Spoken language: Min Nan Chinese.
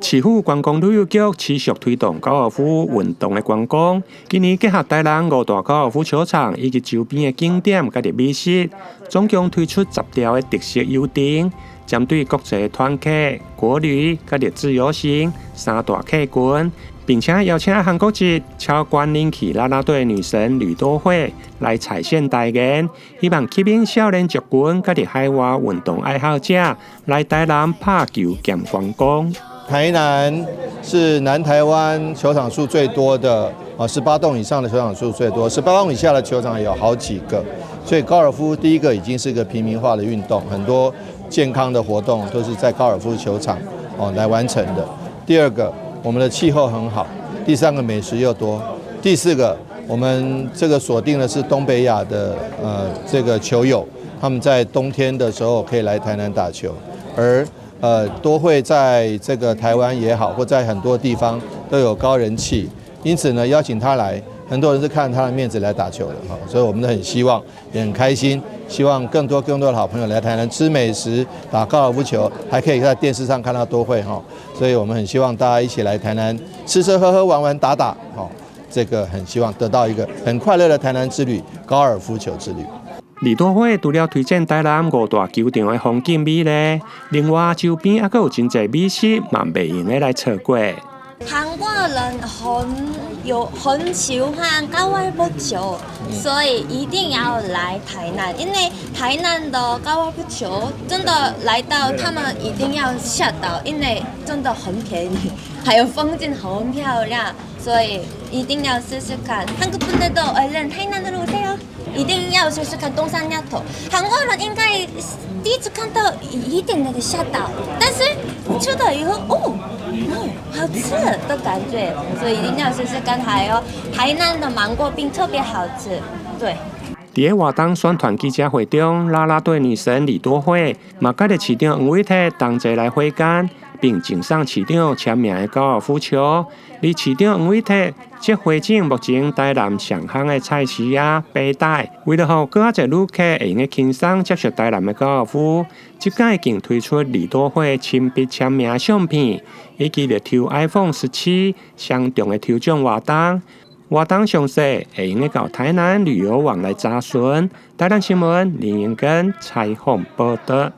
市府觀光旅遊局持續推動高爾夫運動的觀光。今年結合台南五大高爾夫球場以及周邊的景點佮美食，總共推出10條的特色遊程，針對國際團客、國旅佮自由行三大客群，並且邀請韓國籍超懸人氣啦啦隊女神呂多惠來踩線代言，希望吸引少年族群佮海外運動愛好者來台南拍球兼觀光。台南是南台灣球場數最多的啊，18洞以上的球場數最多，18洞以下的球場有好幾個。所以高爾夫第一個已經是個平民化的運動，很多健康的活動都是在高爾夫球場哦來完成的。第二個，我們的氣候很好；第三個，美食又多；第四個，我們這個鎖定的是東北亞的這個球友，他們在冬天的時候可以來台南打球，而多惠在這個台灣也好，或在很多地方都有高人氣，因此呢，邀請他來，很多人是看他的面子來打球的哈，所以我們都很希望，也很開心，希望更多更多的好朋友來台南吃美食、打高爾夫球，還可以在電視上看到多惠哈，所以我們很希望大家一起來台南吃吃喝喝玩玩打打，哈，這個很希望得到一個很快樂的台南之旅、高爾夫球之旅。李多惠除了推薦台南五大球場的風景美麗，另外周邊猶閣有真濟美食，嘛袂用得來錯過。韓國人很喜歡高爾夫球，所以一定要來台南，因為台南的高爾夫球真的來到他們一定要嚇到，因為真的很便宜，還有風景很漂亮，所以一定要試試看。한국분들도 얼른台南으로 오세요。一定要試試看東山鴨頭。韓國人應該第一次看到一點那個嚇到，但是吃了以後，哦，好吃的感覺，所以一定要試試看。還有台南的芒果冰特別好吃，對。佇个活動宣傳記者會中，啦啦隊女神李多惠嘛佮著市長黃偉哲同齊來會見，並贈送市長簽名的高爾夫球。而市長黃偉哲則回贈目前台南上夯的菜市仔白帶，為了予閣較濟旅客會用得輕鬆接觸台南的高爾夫，這擺已經推出李多惠親筆簽名相片，以及力抽 iPhone 17相中的抽獎活動。活動詳細會用得到台南旅遊網來查詢。台南新聞林英根採訪報導。